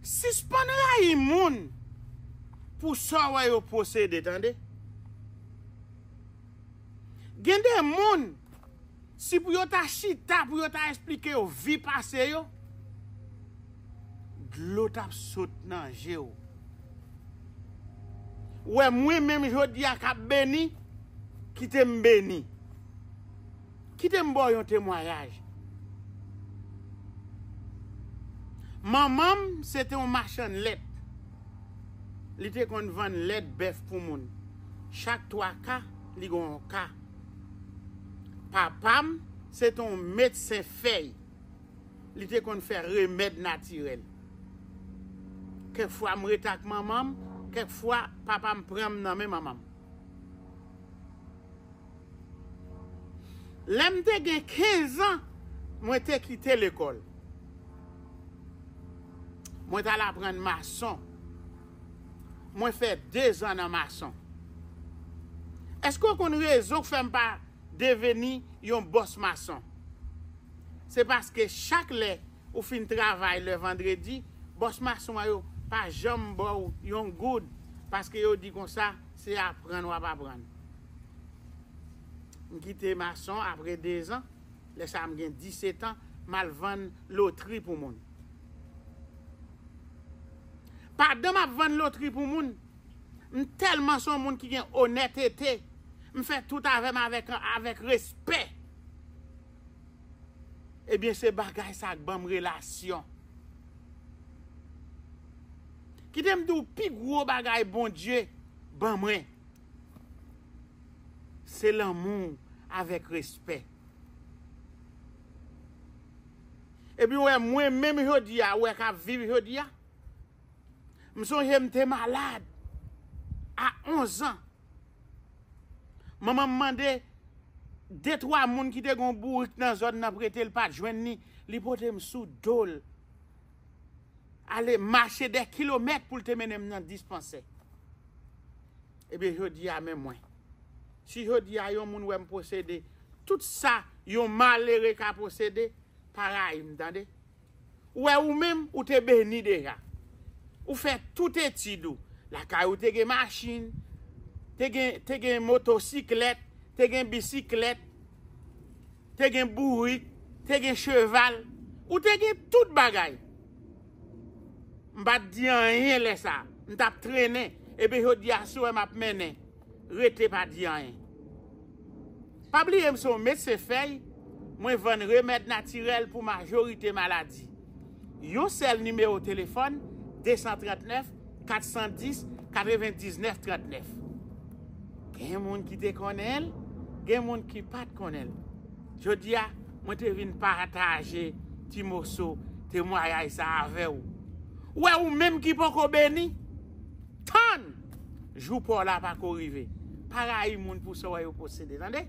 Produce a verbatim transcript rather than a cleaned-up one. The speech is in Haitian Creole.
Sispann rayi moun pou sa w wè yo posede, tande. Gen de moun, si pou yo ta chita, pou yo ta esplike yo vi pase yo, dlo t ap sot nan je w. Wè, mwen menm jodi a k ap beni, kite m beni. Kite m ba w yon temwayaj. Manman m se te yon machann lèt. Li te konn vann lèt bèf pou moun. Chak twa ka, li gen yon ka. Papa m se te yon medsen fèy. Li te konn fè remèd natirèl. Kèk fwa m rete ak manman m, kèk fwa papa m pran m nan men manman m. Lè m te gen kenz an, mwen te kite lekòl. Mwen t al aprann mason. Mwen fè de zan nan mason. Èske w konn rezon k fè m pa deveni yon bòs mason? Se paske chak lè ou fin travay lè vandredi, bòs mason an yo pa janm ba w yon goud, paske yo di konsa, se aprann w ap aprann. M kite mason apre de zan, lè sa a m gen disèt an, m al vann lotri pou moun. Pandan m ap vann lotri pou moun, m tèlman se yon moun ki gen onètete, m fè tout avè m avèk, avèk respè. Ebyen, se bagay sa k ban m relasyon. Kite m di w pi gwo bagay Bondye ban mwen. Se lanmou avèk respè. Epi w wè mwen menm jodi a, ou wè k ap viv jodi a. M sonje m te malad a onz an. Manman m mande de twa moun ki te gen yon bourik nan zòn nan prete l, pa t jwenn li, li pote m sou do l. Ale mache dè kilomèt pou l te mennen m nan dispansè. Ebyen, jodi a, men mwen. Si jodi a yon moun wè m posede tout sa yon malere ka posede, pa rayi m, tande. Ou wè ou menm, ou te beni deja. Ou fè tout etid ou. Lakay ou te gen machin, te gen, te gen motosiklèt, te gen bisiklèt, te gen bourik, te gen cheval. Ou te gen tout bagay. M pa t di anyen lè sa. M t ap trennen. Epi jodi a, si w wè m ap mennen, rete pa di anyen. Pa bliye m se yon medsen fèy, mwen vann remèd natirèl pou majorite maladi. Yon sèl nimewo telefòn, de san trannèf, kat san dis, katrevendiznèf trannèf. Gen moun ki te konnen l, gen moun ki pa t konnen l. Jodi a, mwen te vin pataje ti moso temwayaj sa avè w. Ou wè ou menm ki poko beni, tann jou pa w la pako rive. Pa rayi moun pou sa w wè yo posede, tande?